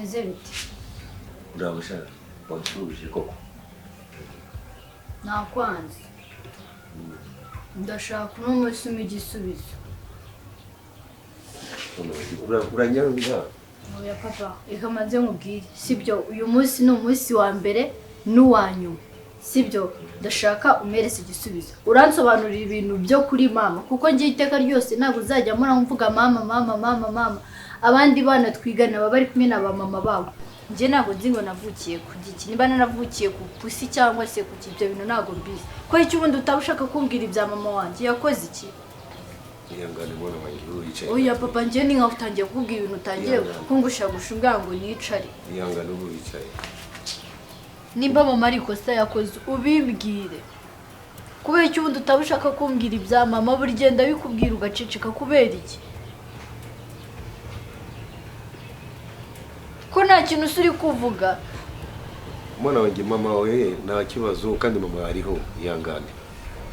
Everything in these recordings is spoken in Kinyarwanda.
Bimeze bite? Uraho sha, wanshuje koko. Nakwanze. Ndashaka uno munsi umpe igisubizo. Uranyanga. Oya papa, reka manze nkubwire. Sibyo, uyu munsi ni umunsi wa mbere n'uwa nyuma. Sibyo, ndashaka umpereze igisubizo. Uransobanurira ibintu byo kuri mama, kuko ngiye iteka ryose ntabwo uzajya mpora mvuga mama mama mama mama. Abandi bana twigana baba bari kumwe na ba mama babo. Njye ntabwo nzi ngo navukiye ku giki, niba naravukiye ku pusi cyangwa se ku ki, ibyo bintu ntabwo mbizi. Ko icyo ubundi utaba ushaka kumbwira ibya mama wanjye yakoze iki? Ihangane mwana wanjye, wicaye. Oya papa, njye ni nkaho utangiye kukubwira ibintu utangiye kungushagusha umbwira ngo nicare. Ihangane ubu wicaye. Nimba mama ari ikosa yakoze ubimbwire. Kubera icyo ubundi utaba ushaka kumbwira ibya mama, buri gihe ndabikubwira ugaceceka, kubera iki? Ko nta kintu uri kuvuga. Mwana wanjye, mama we nta kibazo kandi mama ariho, ihangane.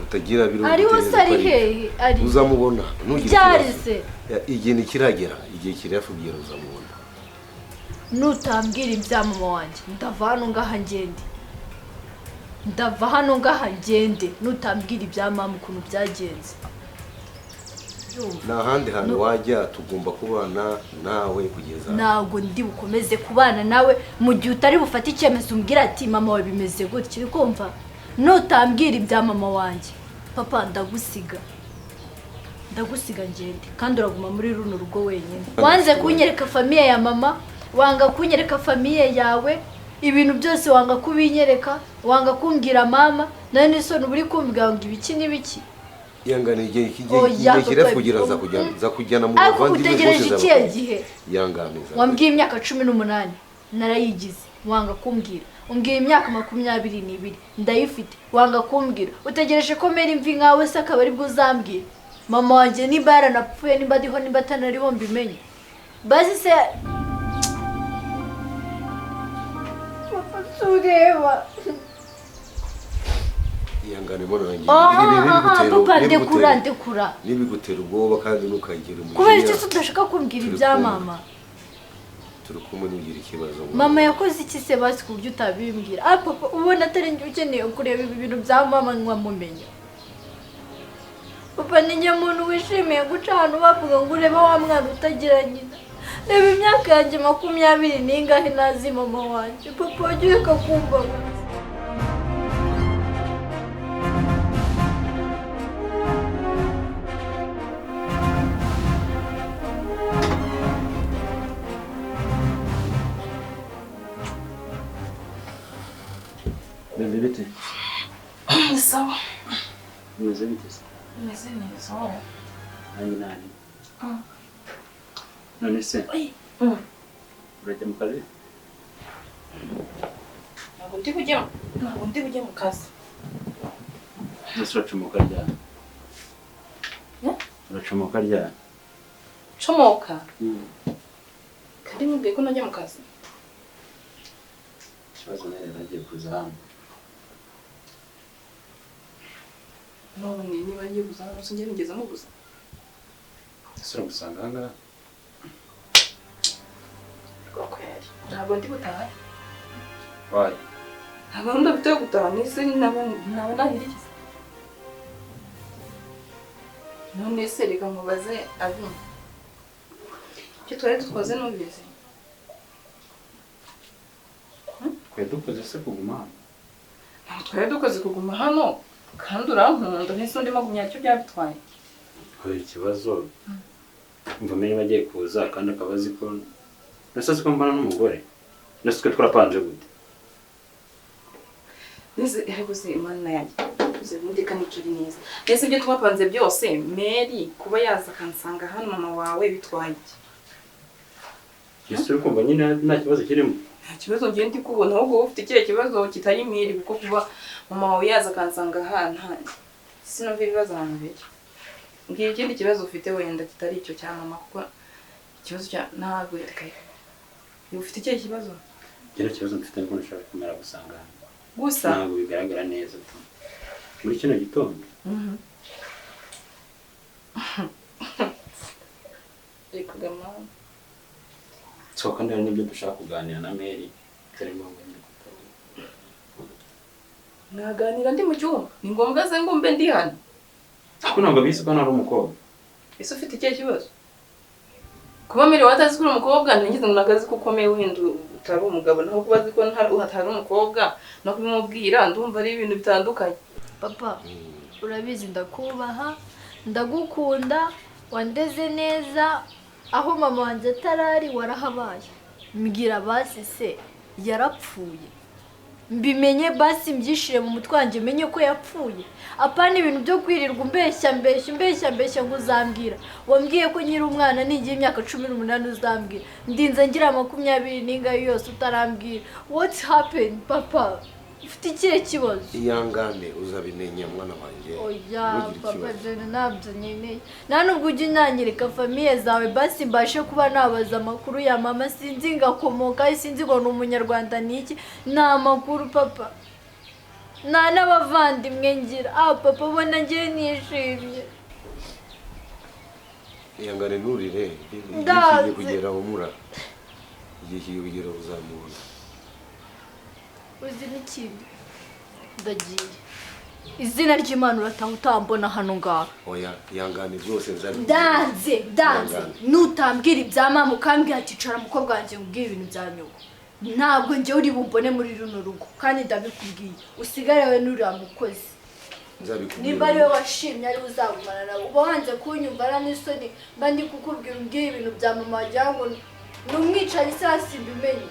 Utagira biro. Ariho se ari hehe? Ari uzamubona ntugire ikibazo. Igihe ntikiragera, igihe kirafugira uzamubona. Nutambwira ibya mama wanjye ndava hano ngaha ngende. Ndava hano ngaha ngende nutambwira ibya mama ukuntu byagenze. Nta handi hantu wajya, tugomba kubana nawe kugeza. Ntabwo ndi bukomeze kubana nawe mu gihe utari bufate icyemezo umbwira ati mama wawe bimeze gutya, uri kumva? Nutambwira ibya mama wanjye papa ndagusiga. Ndagusiga ngende kandi uraguma muri runo rugo wenyine. Wanze kunyereka famille ya mama, wanga kunyereka famille yawe, ibintu byose wanga kubinyereka, wanga kumbwira mama, none n'isoni uri kumbwira ngo ibiki n'ibiki. Ihangane igihe kirafugira nza kujyana mu bavandimwe. Utegereje ikihe gihe? Ihangane. Wambwiye imyaka 18 narayigize, wanga kumbwira. Umbwiye imyaka 22 ndayifite, wanga kumbwira. Utegereje ko mera imvi nkawe se akaba aribwo uzambwira? Mama wanjye nimba yaranapfuye, nimba ariho, nimba atanariho mbimenye. Basi se papa sureba. Ihangane mwana wanjye. Papa ndekura ndekura. Nibigutera ubwoba kandi ntukagira umujinya. Kubera iki udashaka kumbwira ibya mama? Turi kumwe ntugire ikibazo. Mama yakoze iki se basi ku buryo utabimbwira? Ah papa, ubona atari njye ukeneye kureba ibi bintu bya mama nkamumenya. Papa ni njye muntu wishimiye guca ahantu bavuga ngo urebe wa mwana utagira nyina. Reba imyaka yanjye 20 n'ingahe ntazi mama wanjye. Papa wagiye ukakumbabaza. Bebe bite? Sawa. Bimeze bite se? Meze neza wowe. Nanjye nani. None se urajya mu kazi? Ntabwo ndi bujye mu kazi. Ese uracomoka ryari? Uracomoka ryari? Comoka? Kandi mubwiye ko ntajya mu kazi. Ikibazo nari nagiye kuza hano. None niba ngiye kuza hano sinjye nigeze mubuza. Ese uragusanga aha ngaha? Kweli. Ntabwo ndi butahe. Why? Nta gahunda mfite yo gutaha nese naba nahirikiza. None se reka nkubaze abi. Icyo twari dukoze nubizi. Twari dukoze se kuguma hano? Ntabwo twari dukoze kuguma hano kandi urankunda ntese undi magumya icyo byaba bitwaye. Kubera ikibazo mva niba agiye kuza kandi akaba azi ko nese azi ko mbana n'umugore, nese twe twarapanze gute? Nese ariko se Imana yanjye uze ubundi kanicuri neza. Nese ibyo twapanze byose Mary kuba yaza akansanga hano mama wawe bitwaye iki? Ese uri kumva nyine nta kibazo kirimo? Nta kibazo ngiye ndi kubona, ahubwo wowe ufite ikihe kibazo kitari Mary, kuko kuba mama wawe yaza akansanga hano sinumva ibibazo ahantu biri. Mbwira ikindi kibazo ufite wenda kitari icyo cya mama, kuko ikibazo cya ntabwo reka. Ufite ikihe kibazo? Njye nta kibazo mfite, ariko nshaka kumera gusanga hano. Gusa Ntabwo bigaragara neza tu muri kino gitondo. Reka mama. So kandi hari n'ibyo dushaka kuganira na Mary bitari ngombwa nyine kutabona. Mwaganira ndi mu cyumba, ni ngombwa se ngo mbe ndi hano? Ariko ntabwo bizi ko nari umukobwa. Ese ufite ikihe kibazo? Kuba Mary watazi ko uri umukobwa ntigize ngo nagazi ko ukomeye wenda utari umugabo, naho kuba azi ko utari umukobwa no kubimubwira ndumva ari ibintu bitandukanye. Papa urabizi ndakubaha, ndagukunda, wandeze neza, aho mama wanjye atarari warahabaye. Mbwira basi se yarapfuye, mbimenye basi mbyishire mu mutwe wanjye menye ko yapfuye. Apana ibintu byo kwirirwa umbeshya mbeshya umbeshya mbeshya ngo uzambwira. Wambwiye ko nkiri umwana ningiye imyaka 18 uzambwira, ndinze ngira 20 n'ingayo yose utarambwira. What happened papa? Ufite ikihe kibazo? Ihangane uzabimenya mwana wanjye. Oya papa jene ntabyo nkeneye. Nta nubwo ujya unanyereka famiye zawe basi mbashe kuba nabaza amakuru ya mama, sinzi ngakomoka, sinzi ngo ni umunyarwanda niki, nta makuru papa. Nta n'abavandimwe ngira. Ah papa ubona ngiye nishimye. Ihangane nturire, igihe kigiye kugera humura. Igihe kigiye kugera uzamubona. Uzi n'ikindi, ndagiye. Izina ry'Imana urataha utambona hano ngaha. Oya ihangane rwose nzabikubwira. Ndanze ndanze, nutambwira ibya mama ukambwira ati icara mukobwa wanjye nkubwire ibintu bya nyoko, ntabwo njye uri bumbone muri runo rugo kandi ndabikubwiye. Usigare we n'uriya mukozi. Nimba ari we washimye ari uzagumana nawe. Uba wanze kunyumva ara n'isoni mba ndi kukubwira umbwire ibintu bya mama wagira ngo ni umwicanyi se simbimenye.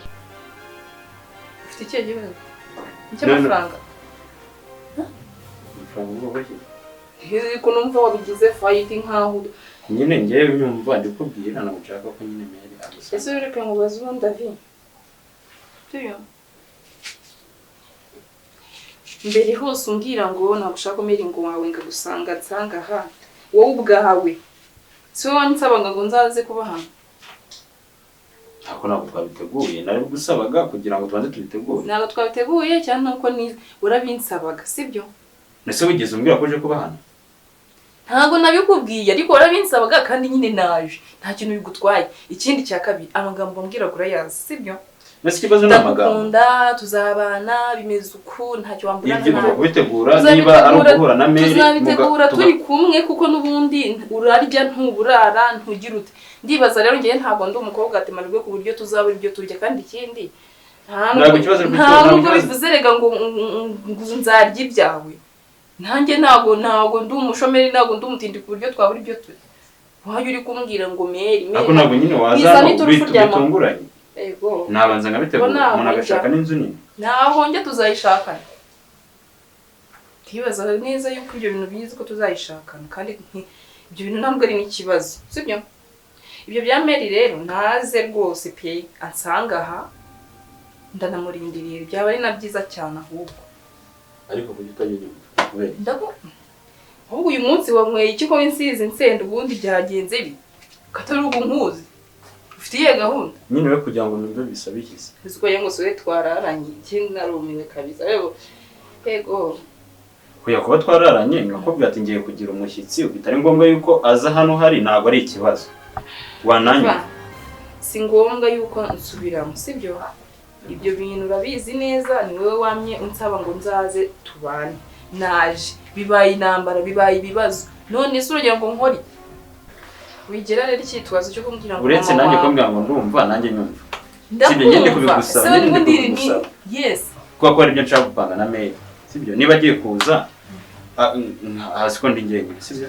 Ufite ikihe kibazo? Icy'amafaranga? Ko numva wabigize fight nkaho nyine ngewe nyumva ndikubwira ntabwo nshaka ko nyine Mary agusanga. Ese ureke nkubaze ubundi David? Tuyo. Mbere hose umbwira ngo ntabwo ushaka ko Mary ngo wawe ngagusanga nsanga aha, wowe ubwawe si wowe wansabaga ngo nzaze kuba hano? Ako ntabwo twabiteguye, nari gusabaga kugira ngo tubanze tubitegure. Ntabwo twabiteguye cyane nuko ni urabinsabaga, sibyo? Nese wigeze umbwira ko uje kuba hano? Ntabwo nabikubwiye ariko warabinsabaga kandi nyine naje. Nta kintu bigutwaye. Ikindi cya kabiri, amagambo ambwira urayazi, sibyo? Nese ikibazo ni amagambo. Ndagukunda, tuzabana, bimeze uku, ntacyo wambura. Ibyo ugomba kubitegura niba ari uguhura na Mary, tuzabitegura turi kumwe kuko n'ubundi urarya ntuburara ntugira ute. Ndibaza rero ngiye ntabwo ndi umukobwa atemarwe ku buryo tuzabura ibyo turya kandi ikindi ntabwo ikibazo ntabwo bivuze rega ngo nzarya ibyawe. Nanjye ntabwo ndi umushomeri, ntabwo ndi umutindi ku buryo twabura ibyo turya. Wajya uri kumbwira ngo Mary Mary. Ntabwo ntabwo nyine waza bitunguranye. Ego. Nabanza ngabitegura umuntu agashaka n'inzu nini. Naho njye tuzayishakana. Ntibaza neza yuko ibyo bintu bizi ko tuzayishakana kandi ibyo bintu ntabwo ari n'ikibazo, sibyo? Ibyo bya Mary rero ntaze rwose pe ansanga aha ndanamurindiriye, byaba ari na byiza cyane ahubwo. Ariko kuki utajya unyumva? Ndago ahubwo uyu munsi wanyweye iki ko winsize insenda ubundi byagenze bi katari ubu nkuzi. Ufite iyihe gahunda? Nyine we kugira ngo numve bisaba iki se? Uzi ko ngo sowe twararanye ikindi narumiwe kabisa. Rero yego kuya kuba twararanye ngakubwira ati ngiye kugira umushyitsi bitari ngombwa yuko aza hano hari ntabwo ari ikibazo. Wananywa si ngombwa yuko nsubiramo, sibyo? Ibyo bintu urabizi neza, ni wowe wamye unsaba ngo nzaze tubane. Naje bibaye intambara, bibaye ibibazo. None se urugero ngo nkori wigera rero icyitwazo cyo kumbwira ngo uretse nanjye kumbwira ngo ndumva nanjye nyumva. Sibyo ngende kubigusaba, ngende kubigusaba. Yes. Kuko ari ibyo nshaka gupanga na Mary. Sibyo niba agiye kuza hasi ko ndi njyenyine, sibyo?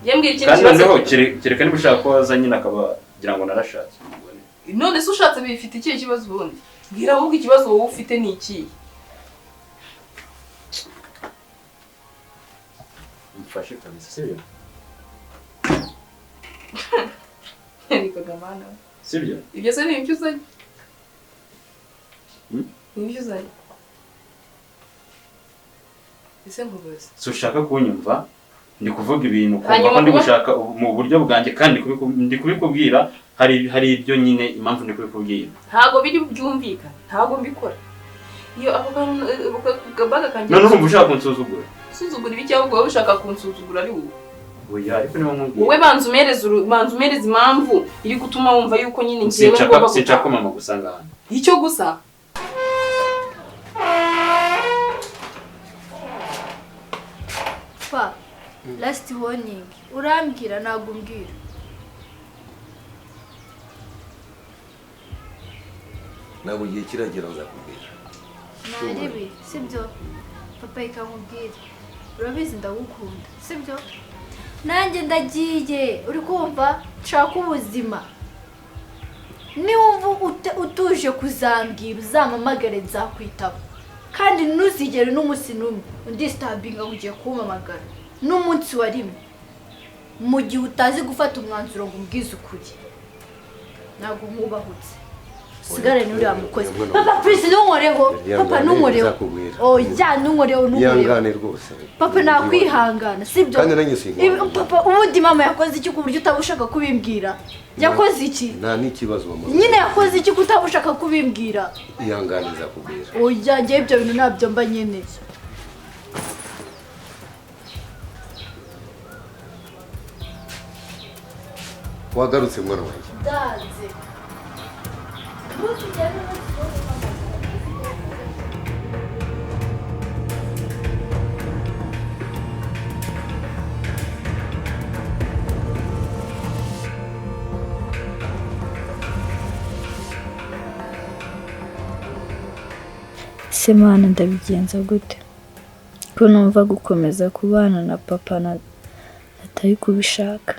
Yembwira ikindi kibazo. Kandi noneho kereka niba ushaka ko aza nyine akaba gira ngo narashatse umugore. None se ushatse bifite ikihe kibazo ubundi? Mbwira ahubwo ikibazo wowe ufite ni iki? Mfashe kabisa, sibyo? Ariko gamana. Sibyo? Ibyo se ni ibyo uzanye? Ni ibyo uzanye? Ese nkubaze. Si ushaka kunyumva? Ndi kuvuga ibintu kumva ko ndi gushaka mu buryo bwanjye kandi ndi kubikubwira hari ibyo nyine impamvu ndi kubikubwira. Ntago biri byumvikana, ntago mbikora. Iyo ako kabaga kanjye. None urumva ushaka kunsuzugura? Usuzugura ibiki ahubwo wowe ushaka kunsuzugura ari wowe. Oya, ariko niba nkubwiye. Wowe banza umereze impamvu iri gutuma wumva yuko nyine ngiye ngomba Sinshaka ko mama gusanga hano. Icyo gusa. Pa, last warning. Urambwira ntabwo umbwira. Ntabwo igihe kiragera nzakubwira. Naribi, sibyo? Papa ikankubwira. Urabizi ndagukunda, sibyo? Nanjye ndagiye, uri kumva? Nshaka ubuzima. Niwumva utuje kuzambwira uzampamagare nzakwitaba. Kandi ntuzigere n'umunsi n'umwe undistabinga ugiye kumpamagara. N'umunsi wa rimwe. Mu gihe utazi gufata umwanzuro ngo umbwize ukuri. Ntabwo nkubahutse. Sigare n'uriya mukozi. Papa please ntunkoreho. Papa ntunkoreho. Oya ntunkoreho ntunkoreho. Ihangane rwose. Papa nakwihangana, sibyo? Kandi nanjye sinkora. Papa ubundi mama yakoze iki ku buryo utabushaka kubimbwira? Yakoze iki? Nta n'ikibazo mama. Nyine yakoze iki kutabushaka kubimbwira? Ihangane nzakubwira. Oya ngiye ibyo bintu ntabyo mba nyine. Wagarutse mwana wanjye. Ndanze. Ese Mana ndabigenza gute ko numva gukomeza kubana na papa natari kubishaka,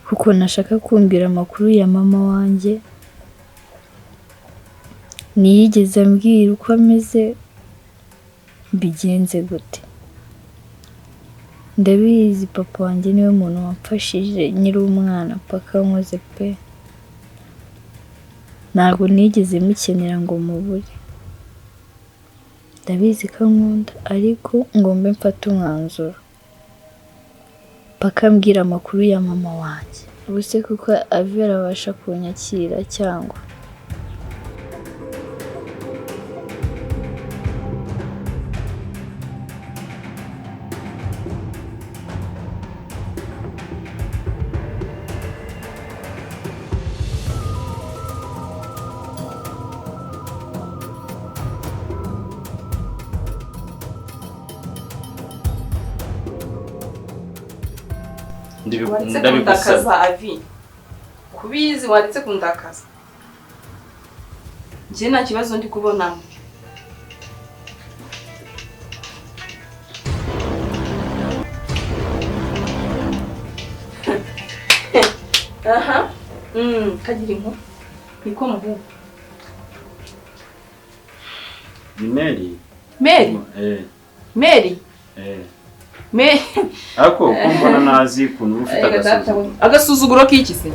kuko nashaka kumbwira amakuru ya mama wanjye ntiyigeze ambwira uko ameze, mbigenze gute? Ndabizi papa wanjye niwe muntu wamfashije nkiri umwana paka nkoze pe, ntabwo nigeze mukenera ngo mubure. Ndabizi ko ankunda ariko ngombe mfate umwanzuro paka ambwira amakuru ya mama wanjye. Ubuse kuko Avera abasha kunyakira cyangwa Ndabigusaba Avi. Kubizi waretse kundakaza. Nje nta kibazo ndi kubona. Aha. Kagira inko. Niko muhu. Ni Mary. Mary? Mary? Me Ako ko mbona nazi kuntu ufite agasuzuguro. Agasuzuguro kiki se?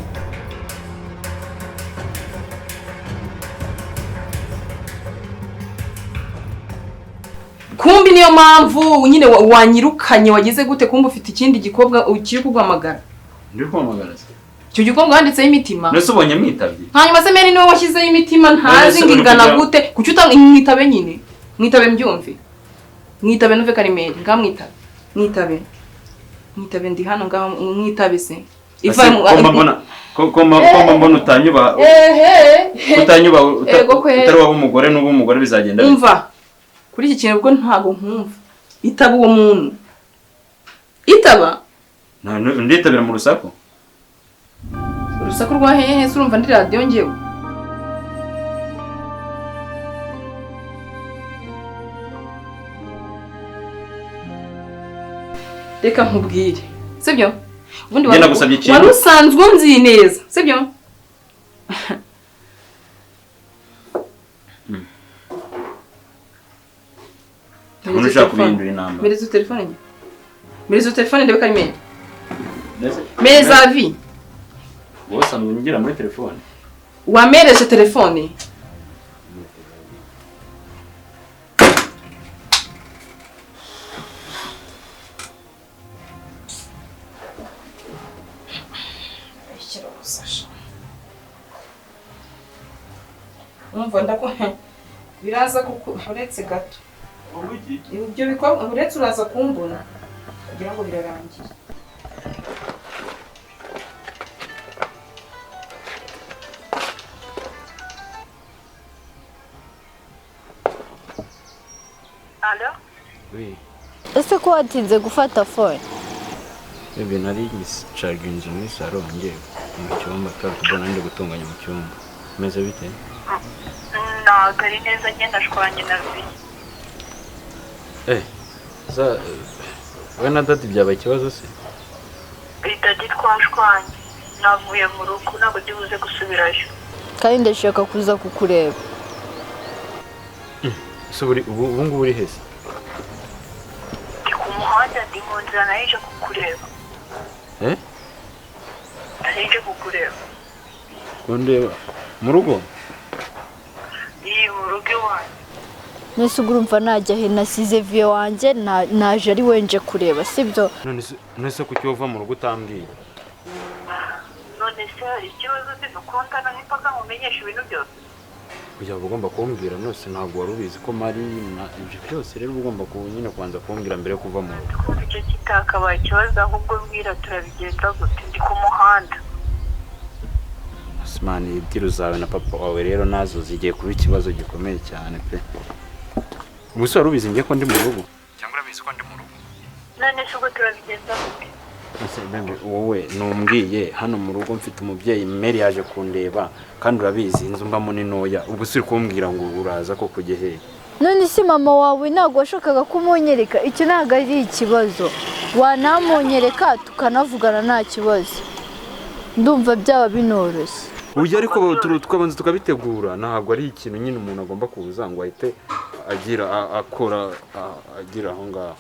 Kumbi niyo mpamvu nyine wanyirukanye wagize gute kumba ufite ikindi gikobwa ukiri kugwamagara. Ndi kwamagara se. Icyo gikobwa wanditseho imitima. Nese ubonye mwitabye. Hanyuma se Mary niwe washyizeho imitima ntazi ngingana gute kuki utamwitabe nyine? Mwitabe mbyumve. Mwitabe nuve kari Mary ngamwitabe. Mwitabe. Mwitabe ndi hano ngaho mwitabe se. Iva ko mbona utanyuba. Utanyuba utari waba umugore n'ubu umugore bizagenda. Umva. Kuri iki kintu ubwo ntago nkumva. Itaba uwo muntu. Itaba? Nta nditabira mu rusaku. Urusaku rwa hehe se urumva ndi radio ngewe. Reka nkubwire. Sibyo? Ubundi wari usanzwe unzi neza. Sibyo? Umuntu ushaka kubihindura inamba. Mereza telefone njye. Mereza telefone ndebe kari Mary. Mereza Avi. Wowe usanzwe ungira muri telefone. Wamereje telefone. Umva ndako biraza kuko uretse gato. Ibyo bikorwa uretse uraza kumbona kugira ngo birarangiye. Ese ko watinze gufata phone? Bebe, nari ngicaginze muri salo, ngiye mu cyumba, twari tubona ndi gutunganya mu cyumba. Meze bite? Ntabwo ari neza, ngenda ashwanye na vi. Za we na daddy byabaye ikibazo se? Daddy twashwanye, navuye mu rugo, ntabwo ndi buze gusubirayo. Kandi ndashaka kuza kukureba. Ese ubu ngubu uri hese? Ndi ku muhanda, ndi mu nzira, nari kukureba. Nari kukureba. Kundeba mu rugo? Iyi mu rugo iwanjye. Nese urumva najya he? Nasize viyo wanjye, naje ari wenje kureba, sibyo? None se kuki uva mu rugo utambwiye? None se hari ikibazo dukundana n'impaka nkumenyesha ibintu byose? Kugira ngo ugomba kumbwira nose, ntabwo wari ubizi ko mari na ibyo byose, rero ugomba nyine kubanza kumbwira mbere yo kuva mu rugo. Twumva icyo kitakabaye ikibazo, ahubwo mbwira turabigenza gute? Ndi ku muhanda. Asmani, ibyiru zawe na papa wawe rero nazo zigiye kuba ikibazo gikomeye cyane pe. Ubuse wari ubizi ngiye ko ndi mu rugo? Cyangwa urabizi ko ndi mu rugo? None se ubwo turabigenza gute? Ese bebe, wowe numbwiye hano mu rugo mfite umubyeyi, Mary yaje kundeba, kandi urabizi inzu mbamo ni ntoya, ubwo si kumbwira ngo uraza ko kujye he? None se mama wawe ntabwo washakaga kumunyereka? Icyo ntabwo ari ikibazo, wanamunyereka tukanavugana nta kibazo, ndumva byaba binoroshye. Ujya ariko tukabanza tukabitegura, ntabwo ari ikintu nyine umuntu agomba kuza ngo ahite agira akora agira aho ngaho.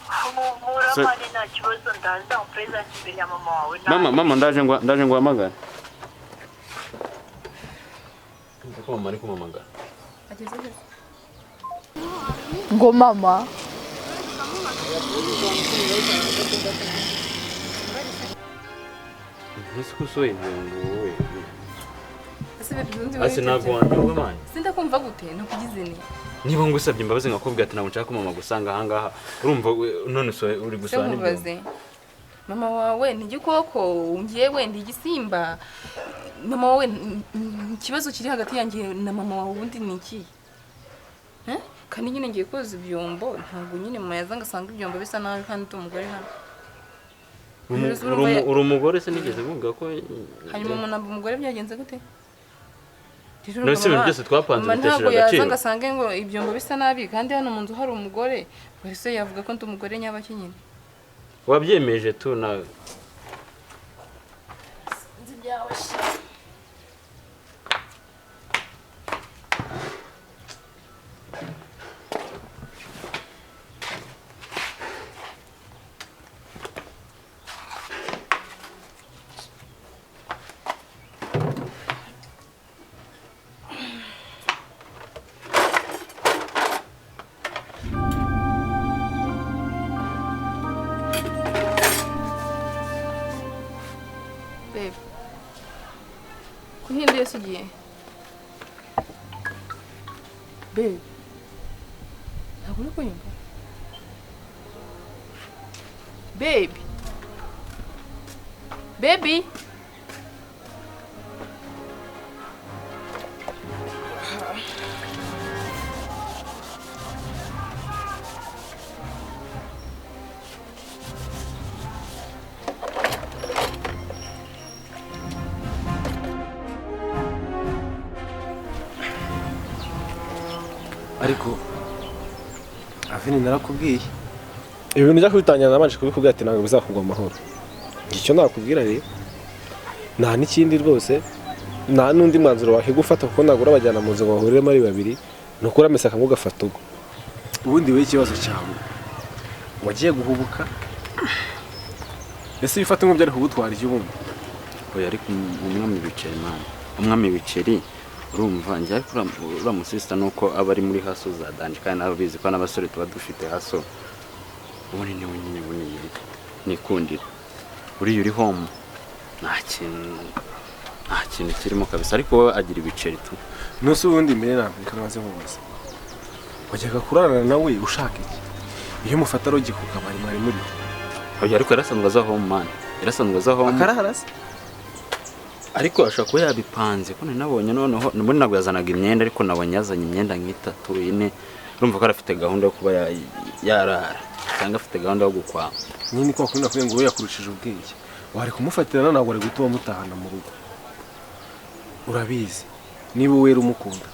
Mama, mama, ndaje ngo hamagara. Ko mama ari kumamagara. Ngo mama. Nisukusoye ngo wowe. Ase ntabwo wanyumva mani. Sindakumva gute ntukugize ni. Niba ngusabye imbabazi nkakubwira ati ntabwo nshaka mama gusanga aha ngaha, urumva none so uri gusana n'ibyo. Mama wawe ni igikoko, ngiyewe ndi igisimba. Mama wawe, ikibazo kiri hagati yanjye na mama wawe ubundi ni iki? Kandi nyine ngiye koza ibyombo, ntabwo nyine mama yazanga asanga ibyombo bisa nabi kandi ndi umugore hano. Uri umugore se nigeze mvuga ko hanyuma umuntu aba umugore byagenze gute? None se ibintu byose twapanze bitesheje agaciro. Ntabwo yazanga asange ngo ibyombo bisa nabi kandi hano mu nzu hari umugore, wese yavuga ko ndi umugore nyabaki nyine. Wabyemeje tu na nzi byawe. Kuhinduye se ugiye? Babe, ntabwo uri kunyumva? Babe, baby. Ariko Avini narakubwiye ibintu ujya kubitangira, nabanje kubikubwira ati ntabwo bizakugwa amahoro. Icyo nakubwira rero nta n'ikindi rwose, nta n'undi mwanzuro wahiga ufata, kuko ntabwo urabajyana mu nzu ngo bahuriremo ari babiri, ni ukuri amesa akamwe ugafata ubwo. Ubundi wowe ikibazo cyawe wagiye guhubuka, ese ibifata nk'ibyo ari kugutwara iki ubundi? Oya, ariko umwami biceri man, umwami biceri urumva njye, ariko uriya musista nuko aba ari muri haso za danje, kandi nabo bizi ko n'abasore tuba dufite haso. Ubundi ni nyine buniye nikundira uriya uri home nta kintu kirimo kabisa, ariko wowe agira ibiceri tu. Nose ubundi mbere na mbere kamaze mubaza, wajyaga kurarana nawe ushaka iki? Iyo mufata rogi ku kabari mwari muri Oya, ariko yarasanzwe aza home man, yarasanzwe aza home akarara se. Ariko ashobora kuba yabipanze ko nabonye noneho nubundi ntabwo yazanaga imyenda, ariko nabonye yazanye imyenda nk'itatu ine, urumva ko arafite gahunda yo kuba yarara. Cyangwa afite gahunda yo gukwama. Nyine ko akunda kuvuga ngo we yakurushije ubwenge. Wari kumufatirana ntabwo ari gutuma mutahana mu rugo. Urabizi niba wera umukunda.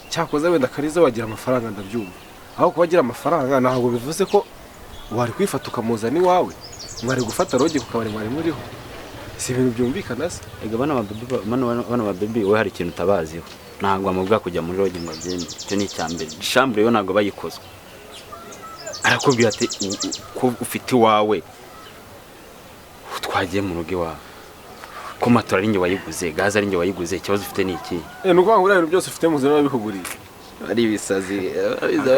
Cyakoze wenda Kariza wagira amafaranga ndabyumva. Aho kuba agira amafaranga ntabwo bivuze ko wari kwifata ukamuzana iwawe. Mwari gufata roge ku kabari mwari muriho. Si ibintu byumvikana se? Ega bana ba baby we hari ikintu utabaziho. Ntabwo amubwa kujya muri roge ngo abyemere. Icyo ni icyambere. Chambre yo ntabwo bayikozwe. Arakubwira ati ko ufite iwawe twagiye mu rugo iwawe. Ko matora ari njye wayiguze, gaze ari njye wayiguze, ikibazo ufite ni iki? Nuko ngo ibintu byose ufite mu nzira babikuguriye. Ari ibisazi,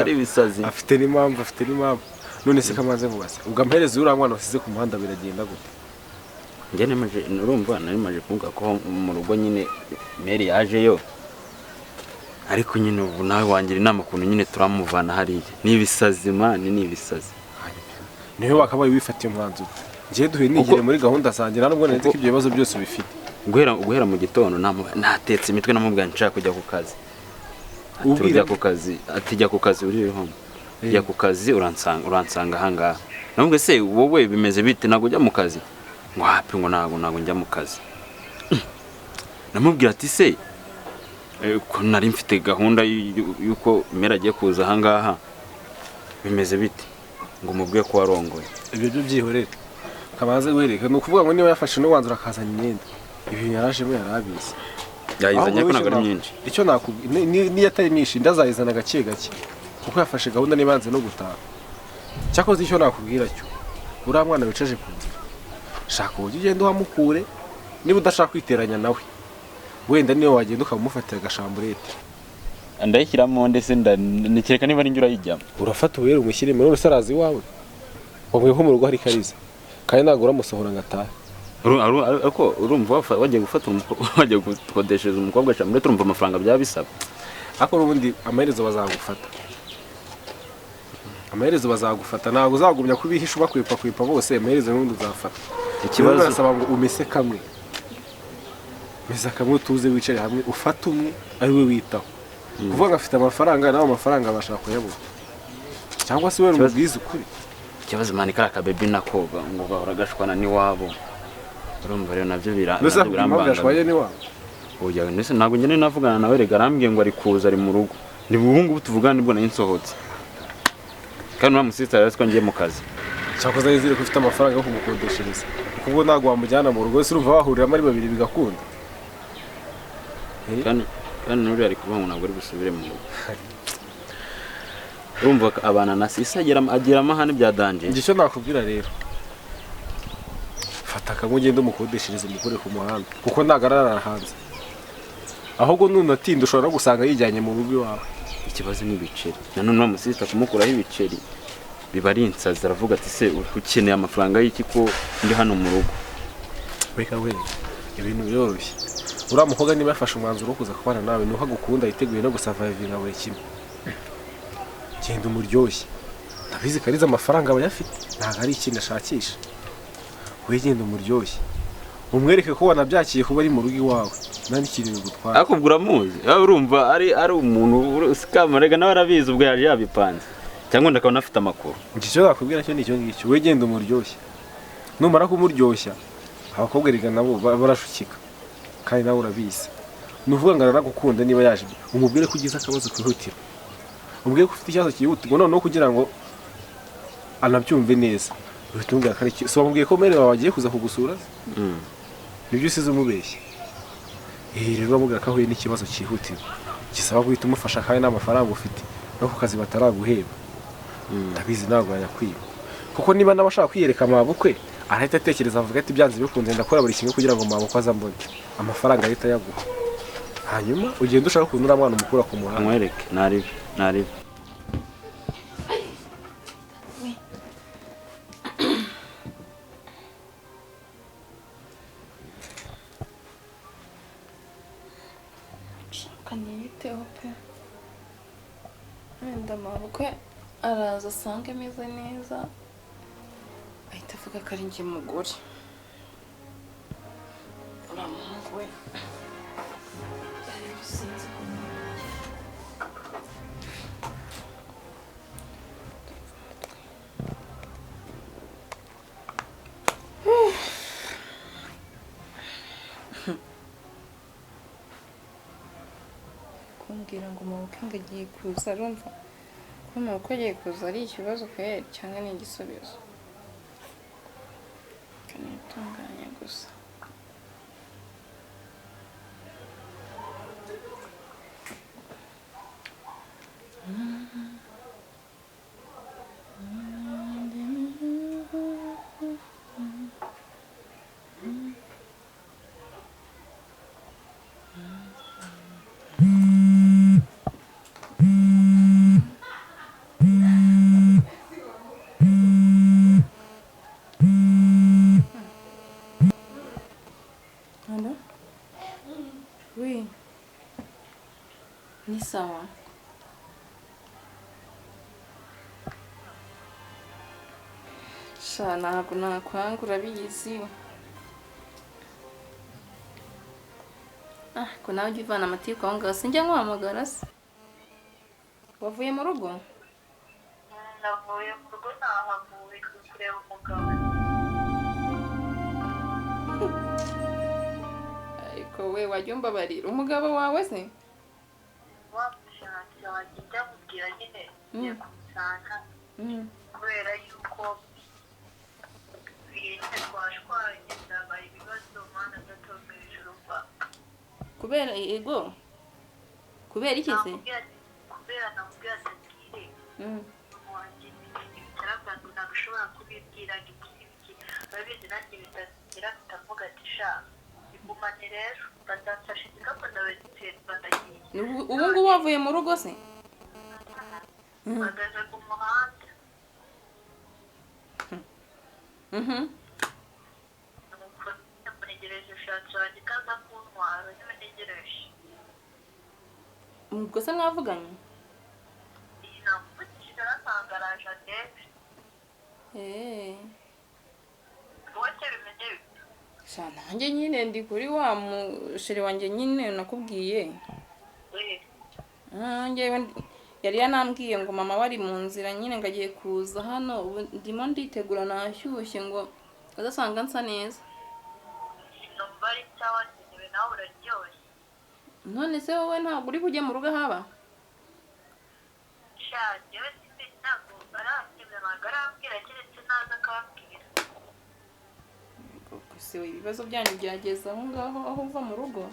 ari ibisazi. Afite n'impamvu, afite n'impamvu. None se kamaze vuba se. Ubwo ampereze uriya mwana wasize ku muhanda biragenda gute? Njye nemaje urumva nari maje kuvuga ko mu rugo nyine Mary yajeyo. Ariko nyine ubu nawe wangira inama kuntu nyine turamuvana hariya. Ni ibisazi man, ni ibisazi. Niwe wakabaye wifatiye umwanzuro. Ngiye duhe nigire muri gahunda zanjye nubwo nari ko ibyo bibazo byose bifite. Guhera mu gitondo natetse imitwe namubwira nshaka kujya ku kazi. Ujya ku kazi, atijya ku kazi uri home. Jya ku kazi uransanga ahangaha. Namubwiye se wowe bimeze bite ntabwo ujya mu kazi? Ngo hapi ngo ntabwo njya mu kazi. Namubwira ati se ko nari mfite gahunda yuko Mera agiye kuza ahangaha bimeze bite? Ngo mubwiye ko warongoye. Ibyo byo byihorere. Kabanze guhereka ni ukuvuga ngo niba yafashe n'uwanzura akazana imyenda. Ibintu yarajemo yarabizi. Yayizanye ko ntabwo ari myinshi. Icyo nakubwiye niyo atari myinshi ndazayizana gake gake. Kuko yafashe gahunda nibanze no gutaha. Cyakoze icyo nakubwira cyo. Uriya mwana wicaje ku nzira. Shaka uburyo ugenda uhamukure niba udashaka kwiteranya nawe. Wenda niyo wagenda ukamufatira agashamburete. Ndayishyiramo ndetse ndikeka niba ari njye urayijyamo. Urafata ubuhere umushyire muri rusarazi iwawe. Wabwiye ko mu rugo hari Kariza. Kandi ntabwo uramusohora ngo atahe. Ariko urumva wagiye gufata wagiye gukodeshereza umukobwa shamburete urumva amafaranga byaba bisaba. Ariko n'ubundi amaherezo bazagufata. Amaherezo bazagufata ntabwo uzagumya kubihisha bakwipa kwipa bose amaherezo n'ubundi uzafata. Ikibazo barasaba ngo umese kamwe. Mesa kamwe tuze wicare hamwe ufate umwe ari we witaho. Kuvuga ngo afite amafaranga nawe amafaranga abasha kuyabona. Cyangwa se we umubwiza ukuri. Ikibazo mani kara ka baby nako ngo bahora gashwana ni wabo. Urumva rero navyo birambanga. Ni wabo. Oya nese ntabwo nyene navugana nawe rega arambwiye ngo ari kuza ari mu rugo. Ni ubu ngubu tuvugana nibwo nari nsohotse. Kandi wa musista yaraswa ngiye mu kazi. Cyakoze yizire ko ufite amafaranga yo kumukodeshereza. Kuko ntabwo wamujyana mu rugo se urumva bahuriramo ari babiri bigakunda. Kandi nuri ari kuvuga ngo ntabwo ari busubire mu rugo. Urumva abana na sisa agira amahane bya danje. Icyo nakubwira rero. Fata kamwe ugende umukodeshereze umukure ku muhanda kuko ntagarara hanze. Ahubwo nunatinda ushobora no gusanga yijyanye mu rugo iwawe. Ikibazo ni ibiceri. Nanone wa musista kumukuraho ibiceri biba ari insazi aravuga ati se ukeneye amafaranga y'iki ko ndi hano mu rugo. Reka we ibintu byoroshye. Uriya mukobwa niba yafashe umwanzuro wo kuza kubana nawe nuko agukunda yiteguye no gusavayivinga buri kimwe. Genda umuryoshye. Ndabizi Kariza amafaranga aba ayafite ntabwo ari ikintu ashakisha. We genda umuryoshye. Umwereke ko wanabyakiye kuba ari mu rugo iwawe. Nta n'ikintu bigutwara. Ariko ubwo uramuzi. Urumva ari umuntu usikamurega nawe arabizi ubwo yaje yabipanze. Cyangwa ndakabona afite amakuru. Icyo nakubwira cyo ni icyo ngicyo. We genda umuryoshye. Numara kumuryoshya abakobwa rega nabo barashukika. Kandi nawe urabizi. Nuvuga ngo aragukunda niba yaje umubwire ko ugize akabazo kwihutira. Umubwire ko ufite ikibazo cyihutirwa noneho kugira ngo anabyumve neza. Uhita umubwira ko ari so wamubwiye ko mere wawe agiye kuza kugusura? Nibyo usize umubeshye. Rero uramubwira ko ahuye n'ikibazo cyihutirwa. Gisaba guhita umufasha kandi n'amafaranga ufite no ku kazi bataraguheba. Ndabizi ntabwo yayakwiba. Kuko niba nawe ashaka kwiyereka amabukwe arahita atekereza avuga ati byanze bikunze ndakora buri kimwe kugira ngo mabukwe azambone. Amafaranga ahita yaguha. Hanyuma ugenda ushaka ukuntu uriya mwana umukura ku muhanda. Amwereke naribi naribi. Niyiteho pe. Wenda mabukwe araza asange ameze neza ahita avuga ko ari njye mugore. Uriya muhungu we sinzi Kumbwira ngo mabukwe ngo agiye kuza, arumva ko mabukwe agiye kuza ari ikibazo kweri cyangwa ni igisubizo? Kanitunganya gusa. Allô? Oui. Ni sawa. Sha ntabwo nakwanga urabizi. Ah, ko nawe ujya uvana amatiku aho ngaho sinjya nkuhamagara se? Wavuye mu rugo? Navuye mu rugo nahavuye kureba umugabo. Ariko we wajya umbabarira umugabo wawe se? Wamushatse wajya ndamubwira nyine ngiye kumusanga kubera yuko ibintu twashwanye byabaye ibibazo mana ndatonga hejuru mva. Kubera ego? Kubera iki se? Kubera namubwira ati mbwire wanjye ibitarabwa ntabwo ushobora kubibwira ngo iki n'iki urabizi nanjye bitagira bitavuga ati sha igumane rero bazamfasha igikapu ndabagiye. Ubu ngubu wavuye mu rugo se? Mpagaze ku muhanda. Nuko ntegereje ushatse wanjye ikaza kuntwara niba ntegereje. Ubwo se mwavuganye? Iyi namuvugishije arasanga araje andebe. Wowe se bimeze bite? Sha nanjye nyine ndi kuri wa musheri wanjye nyine nakubwiye. Njyewe yari yanambwiye ngo mama wari mu nzira nyine ngo agiye kuza hano, ubu ndimo nditegura nashyushye ngo azasanga nsa neza. Numva ari sawa ngewe nawe uraryoshye. None se wowe ntabwo uri kujya mu rugo haba? Sha njyewe simbizi ntabwo arambwira ntabwo arambwira keretse naza akambwira. Se we ibibazo byanyu byageze aho ngaho aho uva mu rugo?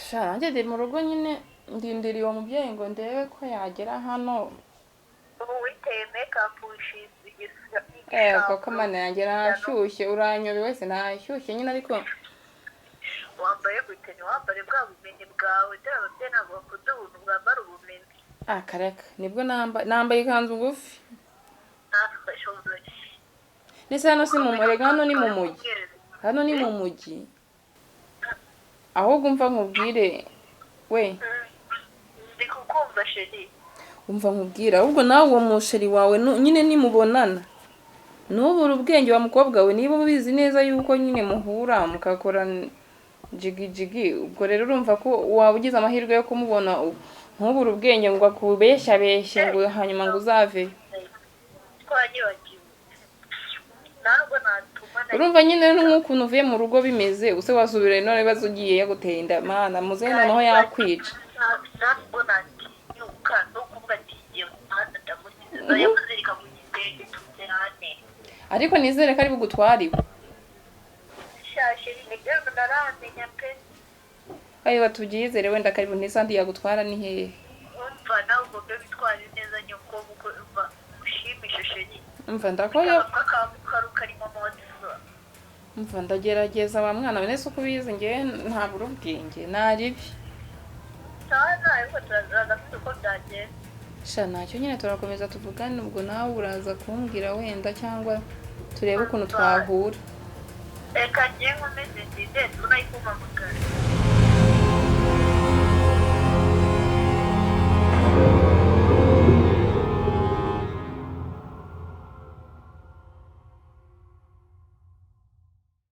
Sha nanjye ndi mu rugo nyine ndindiriye uwo mubyeyi ngo ndebe ko yagera hano. Ubu witeye make-up wishize Koko mana yanjye nashyushye uranyobe wese nashyushye nyine ariko wambaye gute ntiwambare bwa bumenyi bwawe dore ababyeyi ntabwo bakunda ubuntu bwambara ubumenyi. Ah kareka nibwo nambaye ikanzu ngufi. Ndetse hano si mu murega hano ni mu mujyi. Hano ni mu mujyi. Ahubwo umva nkubwire we. Ndi kukumva sheri. Umva nkubwire ahubwo nawe uwo musheri wawe nyine nimubonana. Nubura ubwenge wa mukobwa we niba ubizi neza yuko nyine muhura mukakora jigi jigi ubwo rero urumva ko waba ugize amahirwe yo kumubona ntubure ubwenge ngo akubeshya beshye ngo hanyuma ngo uzave. Urumva nyine nk'ukuntu uvuye mu rugo bimeze use wasubira none ibibazo ugiye yaguteye inda mana muzehe noneho yakwica. Ntabwo natinyuka no kuvuga ati ngiye mu muhanda ndamusize yamuzirika ku gitenge tujyane. Ariko nizere ko ari bugutware iwe. Sha sheri nibyo ntaramenya pe. Ayo tubyizere wenda karibu ntisandi yagutwara ni hehe? Umva nawe ugomba bitwara neza nyoko umva ushimishe sheri. Umva ndakora umva ndagerageza wa mwana we nese uko ubizi ngewe ntabura ubwenge naribi. Sha ntacyo nyine turakomeza tuvugane ubwo nawe uraza kumbwira wenda cyangwa turebe ukuntu twahura. Reka ngewe nkomeze ndinde tunayikumpamagara.